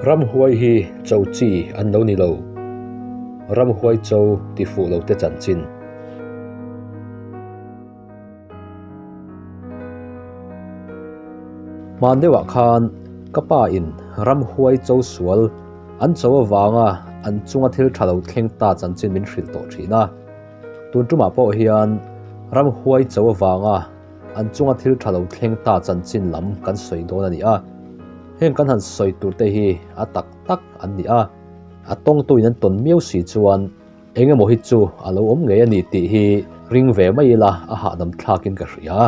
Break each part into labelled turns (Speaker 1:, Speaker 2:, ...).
Speaker 1: Ramhuai hi cho chi an lo ni lo. Ramhuai cho ti fuh lo te chanchin. Hman deuhah khan ka pa in ramhuai cho sual an cho avanga an chunga thil tha lo thleng ta chanchin min hrilh tawh thin a. Tun tumah pawh hian ramhuai cho avanga an chunga thil tha lo thleng ta chanchin lam kan sawi dawn a ni a. Heng kan han sawi tur te hi a tak tak an ni a, a tawngtuin an tawn miau si chuan eng emaw hi chu a lo awm ngei a ni tih hi ring ve mai ila a hahdam thlakin ka hria.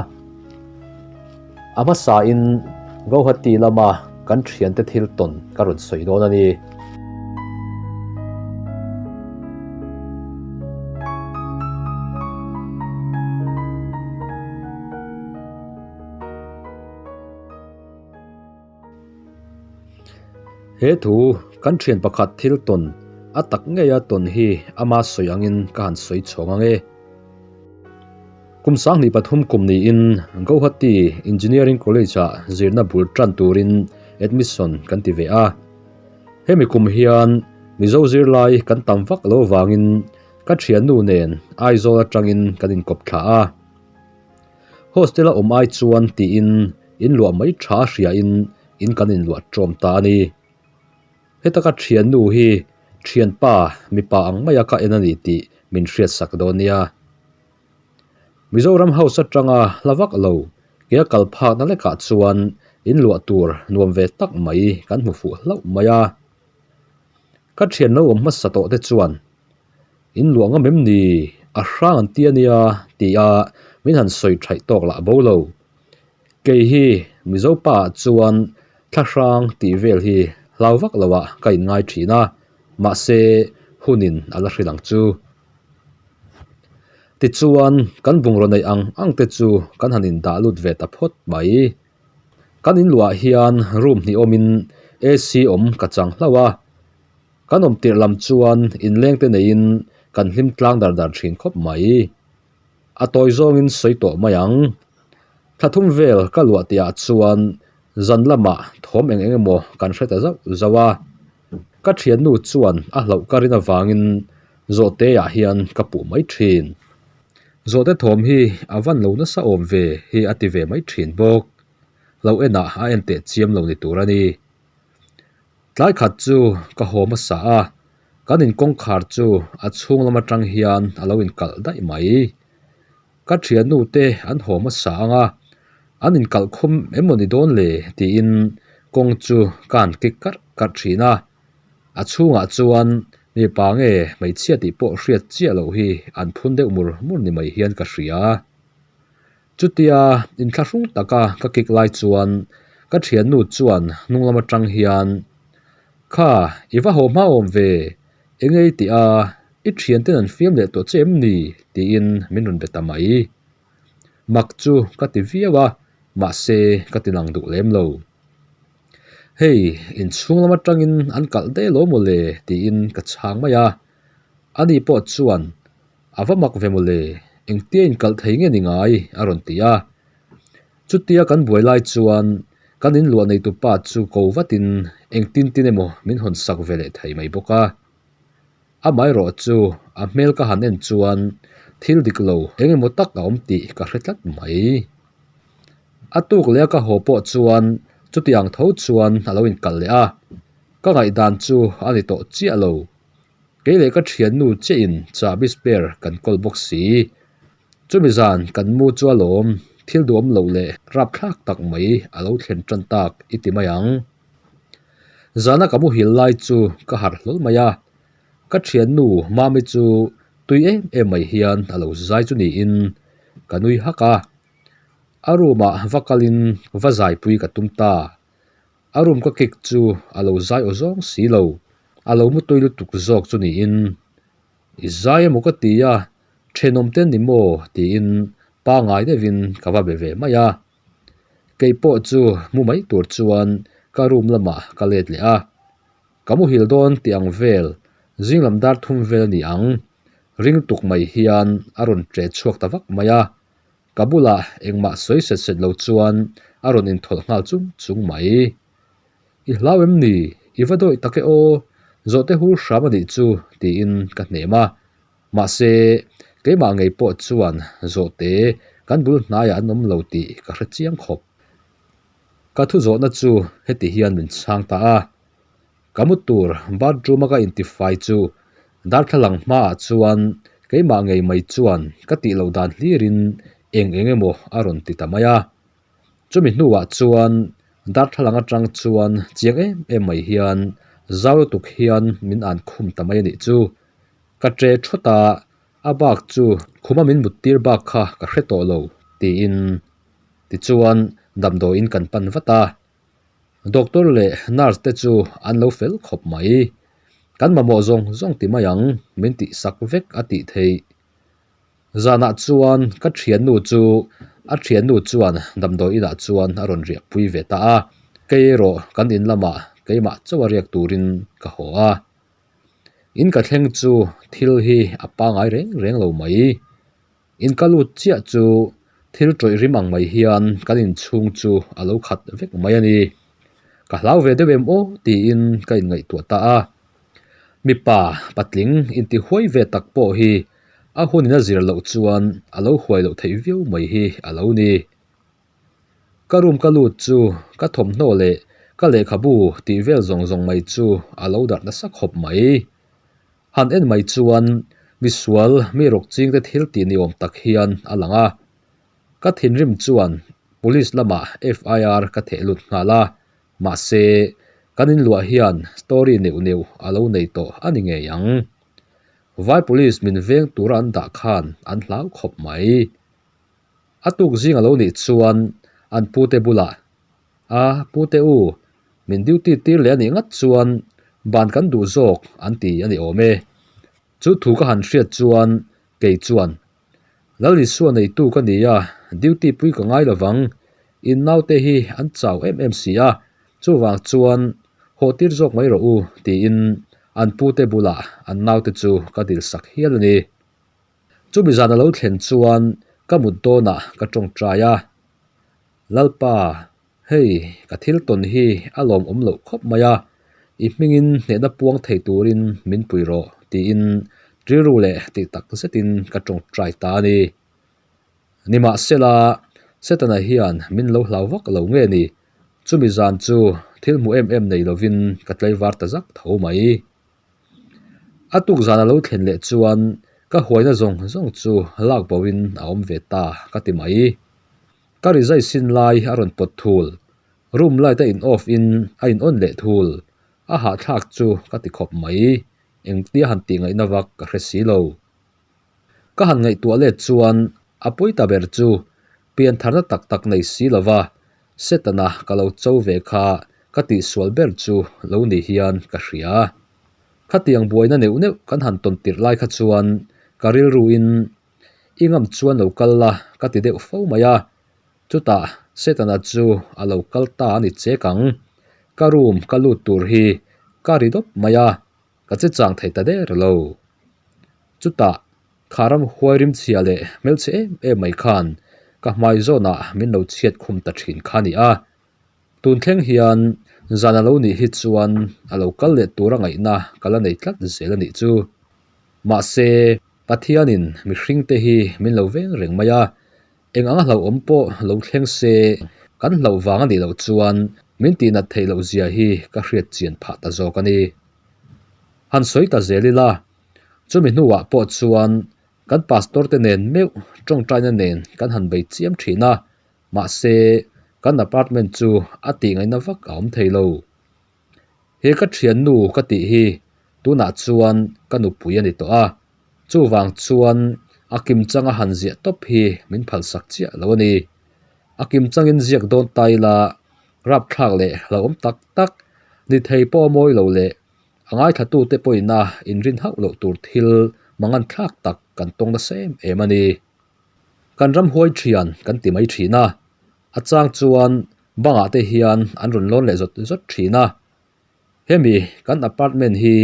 Speaker 1: A hmasain Guwahati lama kan thiante thil tawn ka rawn sawi dawn a ni. He thu kan thian pakhat thil tawn a tak ngeia tawn hi ama sawi angin ka han sawi chhawng ang e. Kum 23 kum niin Guwahati Engineering College-ah zirna bul tan turin admission kan ti ve a. Hemi kum hian Mizo zirlai kan tam vak lo vangin ka thiannu nen Aizawl atangin kan inkawp thla a. Hostel a awm ai chuan tiin in luah mai tha hriain in kan inluah tawm ta a ni. Heta ka thiannu hi thianpa mipa ang maia ka en a ni tih min hriatsak dawn nia. Mizoram House atanga hla vak lo ke a kal phakna lekah chuan in luah tur nuam ve tak mai kan hmu fuh hlauh mai a. Ka thian lo awm hmasa tawh te chuan In luah ngam em ni? A hrang an ti a nia tia min han sawi thaih tawk lah bo lo. Kei hi Mizo pa ah chuan thla hrang tih vel hi hlau vak lo ah ka inngai thin a, mahse hunin a la hrilh ang chu. Tichuan kan bungraw neih ang ang te chu kan han indah lut ve ta phawt mai. Kan inluah hian room hnih awmin AC awm ka chang hlauh a. Kan awm tirh lam chuan inleng te neiin kan hlim tlang dar dar thin khawp mai. A tawi zawngin sawi tawh mai ang. Thla thum vel ka luah tihah chuan zan lamah thawm eng eng emaw kan hre ta zauh zauh a. Ka thiannu chuan a hlauh ka rin avangin zawhteah hian ka puh mai thin. Zawhte thawm hi a van lo nasa awm ve hi a ti ve mai thin bawk. Lo enah a en teh chiam lo ni tur a ni. Tlai khat chu ka haw hmasa a, kan inkawngkhar chu a chhung lam atang hian a lo inkalh daih mai. Ka thiannu te an haw hmasa ang a, an inkalh khum em maw ni dawn le tiin kawng chu ka han kik karh karh thin a. A chhungah chuan mipa nge hmeichhia tih pawh hriat chiah loh hi an phun deuh mur mur ni mai hian ka hria. Chutia inthlahrung taka ka kik lai chuan ka thiannu chuan hnung lam atang hian, Kha, i va haw hma awm ve, eng ei tih a, i thianten an fiam leh tawh che em ni? tiin min rawn be ta mai. Mak chu ka ti viau a, mahse ka ti lang duh lem lo. Hei, inchhung lam atangin an kalh daih lo maw le? tiin ka chhang mai a. Ani pawh chuan A va mak ve mawle, engtia inkalh thei nge ni ngai? a rawn ti a. Chutia kan buai lai chuan kan inluah neitu pa chu ko vatin engtin tin emaw min hawn sak ve leh thei mai bawk a. Amaherawh chu a hmel ka han en chuan thil dik lo eng emaw tak a awm tih ka hre tlat mai. A tuk leh a ka haw pawh chuan chuti ang tho chuan a lo inkalh leh a, ka ngaihdan chu a ni tawh chiah lo. Kei leh ka thiannu chiahin chahbi spare kan kawl bawk si. Chumi zan kan mu chu alawm, thil duhawm loh leh rapthlak tak mai a lo thlen tan tak i ti mai ang. Zana ka muhil lai chu ka harh hlawl mai a, ka thiannu Mami chu tui em em mai hian a lo zai chu niin ka nui hak a. A room ah va kalin va zaipui ka tum ta. A room ka kik chu a lo zai aw zawng si lo, a lo mu tui lutuk zawk chu niin, I zai emaw ka ti a, thenawm te ni maw tiin pangai deuhin ka va be ve mai a. Kei pawh chu mu mai tur chuan ka room lamah ka let leh a, ka muhil dawn tih ang vel zinglam dar thum vel a ni ang, ring tuk mai hian a rawn ṭe chhuak ta vak mai a. Ka bulah engmah sawi set set lo chuan a rawn inthawlh nghal chung chung mai. I hlau em ni? I va dawih tak e aw, zawhte hur hram a nih chu, tiin ka hnem a. Mahse, keimah ngei pawh chuan zawhte kan bul hnaiah an awm lo tih ka hre chiang khawp. Ka thu zawhna chu heti hian min chhang ta a. Ka mu tur bathroom a ka intifai chu darthlalang hmaah chuan keimah ngei mai chuan ka tih loh dan hlirin eng eng emaw a rawn ti ta mai a. Chumi hnuah chuan darthlalang atang chuan chiang em em mai hian zau lutuk hian min an khum ta mai a nih chu. Ka ṭe thawt a, a bak chu khuma min mut tir bak kha ka hre tawh lo tiin tichuan damdawiin kan pan vat a. Doctor leh nurse te chu an lo fel khawp mai. Kan mamawh zawng zawng ti mai ang min tih sak vek a tih theih. Zanah chuan ka thiannu chu a thiannu chuan damdawi inah chuan a rawn riah pui ve ta a, kei erawh kan in lamah keimah chauh a riak turin ka haw a. In ka thleng chu thil hi a pangai reng reng lo mai. In ka lut chiah chu thil tawih rim ang mai hian kan inchhung chu a lo khat vek mai a ni. Ka hlau ve deuh em aw tiin ka inngaihtuah ta a. Mipa patling intihuai ve tak pawh hi a hunin a zir loh chuan a lo huai loh theih viau mai hi a lo ni. Ka room ka lut chu ka thawmhnaw leh ka lehkhabu tih vel zawng zawng mai chu a lo darh nasa khawp mai. Han en mai chuan misual mi rawk chingte thil tih ni awm tak hian a lang a. Ka thinrim chuan police lamah FIR ka theh lut nghal a, mahse kan inluah hian story neuh neuh a lo nei tawh a ni ngei ang. Vai police min veng tura an dah khan an hlau khawp mai. A tuk zing a lo nih chuan an pute bulah, A, pute u, min duty tir leh a nih ngat chuan ban kan duh zawk an ti a ni awm e. Chu thu ka han hriat chuan kei chuan, Lal Isua neitu ka ni a, duty pui ka ngai lovang, in naute hi an chau em em si a, chuvang chuan haw tir zawk mai rawh u tiin an pute bulah an naute chu ka dil sak hial a ni. Chumi zan a lo thlen chuan ka mut dawnah ka tawngtai a, Lalpa, hei ka thil tawn hi a lawmawm loh khawp mai a, i hmingin hnehna puang thei turin min pui rawh tiin rilru leh tih tak zetin ka tawngtai ta a ni. Nimahsela, Setana hian min lo hlau vak lo nge ni? Chumi zan chu thil hmu em em nei lovin ka tlaivar ta zak tho mai. A tuk zan a lo thlen leh chuan ka huaina zawng zawng chu lak bo in a awm ve ta ka ti mai. Ka rizai sin lai a rawn pawt thul, room light a in off in a in on leh thul, a hahthlak chu ka ti khawp mai, engtia han tih ngaihna vak ka hre si lo. Ka han ngaihtuah let chuan a pawi ta ber chu piantharna tak tak nei si lova Setana ka lo cho ve kha ka tihsual ber chu lo ni hian ka hria. Khatiang buaina neuh neuh kan han tawn tirh lai kha chuan ka rilruin i ngam chuan lo kal la ka ti deuh fo mai a, chutah Setana chu a lo kal ta a ni chek ang. Ka room ka lut tur hi ka ri dawp mai a, ka che chang thei ta der lo. Chutah kha ram huai rim chhia leh hmelchhe em em mai khan ka hmai zawnah min lo chhiat khum ta thin kha a ni a. Tun thleng hian zan a lo nih hi chuan a lo kal leh tur a ngaihna ka la nei tlat zel a nih chu. Mahse, Pathianin mihringte hi min lo veng reng mai a, eng anga hlauhawm pawh lo thleng se kan hlauh vang a nih loh chuan min tihnat theih loh zia hi ka hriat chian phah ta zawk a ni. Han sawi ta zel ila, chumi hnuah pawh chuan kan pastor te nen meuh tawngtaina nen kan han bei chiam thin a, mahse kan apartment chu a tih ngaihna vak a awm thei lo. He ka thiannu ka tih hi tunah chuan ka nupui a ni tawh a, chuvang chuan a kimchanga han ziah tawp hi min phalsak chiah lo a ni. A kimchangin ziak dawn ta ila rapthlak leh hlauhawm tak tak ni thei pawh a mawi lo leh a ngaithlatute pawhina inrin hauh loh tur thil mangan thlak tak kan tawng nasa em em a ni. Kan ramhuai thian kan ti mai thin a, a chang chuan bangah te hian an rawn lawn leh zawt zawt thin a. Hemi kan apartment hi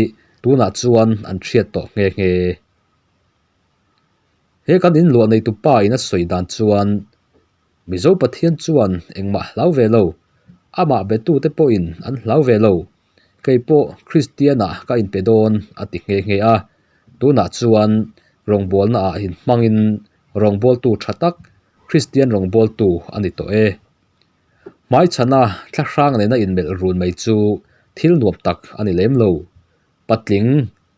Speaker 1: tunah chuan an hriat tawh nghe nghe. He kan inluah neitu pa in a sawi dan chuan Mizo Pathian chuan engmah hlau ve lo, amah betute pawhin an hlau ve lo. Kei pawh Kristianah ka inpe dawn a ti nghe nghe a. Tunah chuan rawngbawlnaah inhmangin rawngbawltu tha tak Kristian rawngbawltu a ni tawh e. Hmaichhana thlahrang nena inmelh run mai chu thil nuam tak a ni lem lo. Patling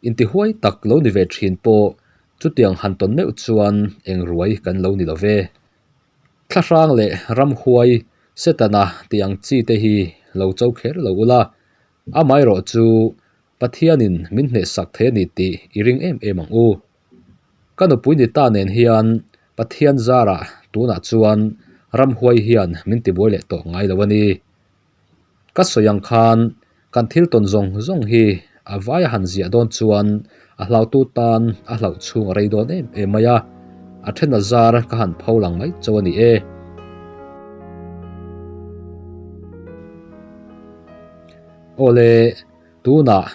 Speaker 1: intihuai tak lo ni ve thin pawh chutiang han tawn meuh chuan eng ruai kan lo ni lo ve. Thlahrang leh ramhuai Setana tih ang chi te hi lo cho kher lo ula, amaherawh chu Pathianin min hnehsak thei a ni tih i ring em em ang u. Ka nupui ni ta nen hian Pathian zarah tunah chuan ramhuai hian min tibuai leh tawh ngai lo a ni. Ka sawi ang khan kan thil tawn zawng zawng hi a vai a han ziah dawn chuan a hlautu tan a hlauh chhung a rei dawn em em mai a, a then a zar ka han pho lang mai chauh a ni e. Awle, tunah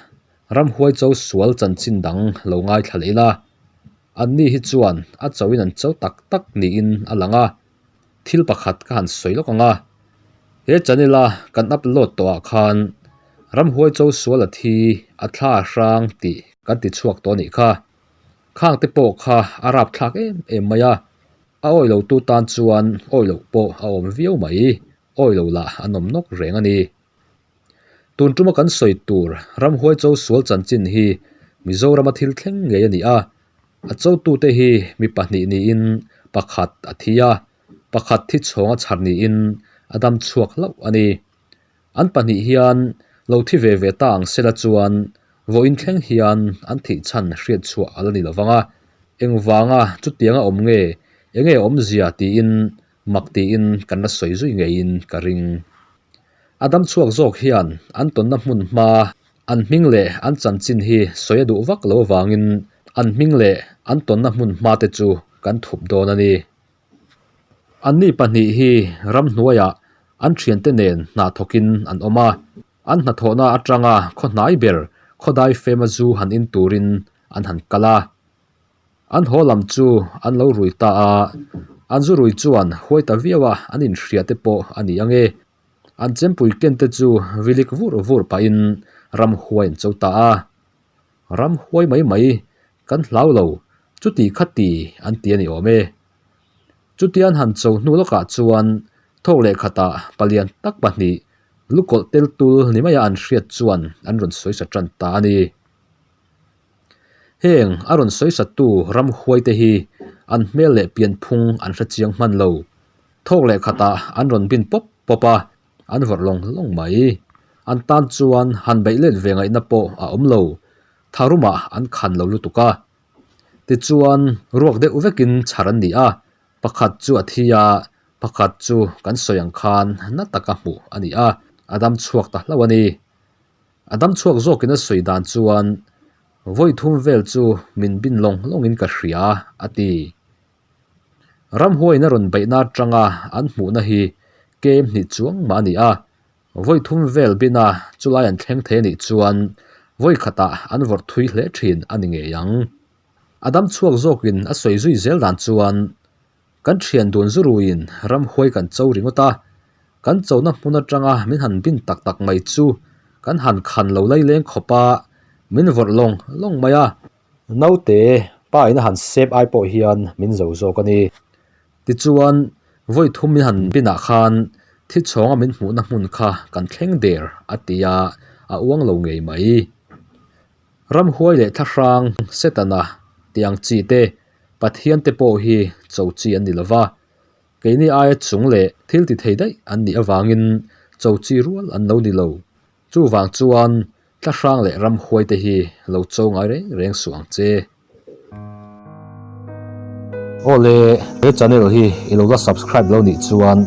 Speaker 1: ramhuai cho sual chanchin dang lo ngaithla leh ila, anni hi chuan a choin an cho tak tak niin a lang a. Thil pakhat ka han sawi lawk ang a, he channel a kan upload tawh ah khan ramhuai cho sual a thi a thla a hrang tih kan ti chhuak tawh a nih kha. Khang te pawh kha a rap thlak em em mai a, a awi lo tu tan chuan awi loh pawh a awm viau mai, awi lo lah an awm nawk reng a ni. Tun tuma kan sawi tur ramhuai cho sual chanchin hi Mizorama thil thleng ngei a ni a, A chotute hi mi pahnih niin pakhat a thi a, pakhat thi chhawng a chhar niin a dam chhuak hlauh a ni. An pahnih hian lo thi ve ve ta ang sela chuan vawiin thleng hian an thih chhan hriat chhuah a la ni lovang a, engvanga chutianga awm nge, enge awmzia tiin mak tiin kan la sawi zui ngeiin ka ring. A dam chhuak zawk hian an tawnna hmun hma an hming leh an chanchin hi sawi a duh vak lo avangin an hming leh an tawnna hmun hma te chu kan thup dawn a ni. Anni pahnih hi ramhnuaiah an thiante nen hna thawkin an awm a, an hnathawhna atanga khaw hnai ber khawdai fema zu han in turin an han kal a. An haw lam chu an lo rui ta a, an zu rui chuan huai ta viau a an inhria te pawh a ni ang e. An chempui ken te chu vilik vur vur pahin ramhuai an cho ta a. Ramhuai mai mai kan hlau lo, chuti kha ti an ti a ni awm e. Chuti an han cho hnu lawkah chuan thawk leh khatah palian tak pahnih lukawlh tel tul ni maia an hriat chuan an rawn sawisa tan ta a ni. Heng a rawn sawisattu ramhuaite hi an hmel leh pianphung an hre chiang hman lo. Thawk leh khatah an rawn bin pawp pawp a, an vawrh lawng lawng mai. An tan chuan han beih let ve ngaihna pawh a awm lo, tharumah an khan lo lutuk a. Tichuan, ruak deuh vekin chhar an ni a, pakhat chu a thi a, pakhat chu kan sawi ang khan na taka hmuh a ni a, a dam chhuak ta hlauh a ni. A dam chhuak zawkin a sawi dan chuan, Vawi thum vel chu min bin lawng lawngin ka hria, a ti. Ramhuaiin a rawn beihna atanga an hmuhna hi kem hnih chuang mah a ni a, vawi thum vel bina chulai an thleng thei a nih chuan vawi khatah an vawrh thui hle thin a ni ngei ang. A dam chhuak zawkin a sawi zui zel dan chuan, Kan thian dun zuruiin ramhuai kan cho ringawt a, kan chona hmun atanga min han bin tak tak mai chu kan han khan lo laileng khawp a, min vawrh lawng lawng mai a. Naute pa in a han sep ai pawh hian min zo zawk a ni. Tichuan, vawi thum min han binah khan thi chhawnga min hmuhna hmun kha kan thleng der a ti a, a uang lo ngei mai. Ramhuai leh thlahrang Setana tih ang chi te Pathian te pawh hi cho chi an ni lova, keini aia chung leh thil ti thei daih an nih avangin cho chi rual an lo ni lo. Chuvang chuan tlahrang leh ramhuai te hi lo cho ngai reng reng suh ang che. Awle, he channel hi i lo la subscribe lo nih chuan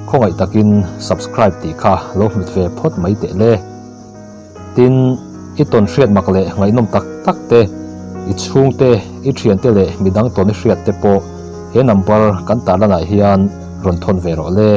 Speaker 1: khawngaih takin subscribe tih kha lo hmit ve phawt mai teh le. Tin, i tawn hriat mak leh ngaihnawm tak tak te, i chhungte, i thiante leh midang tawn i hriat te pawh he number kan tarlanah hian rawn thawn ve rawh le.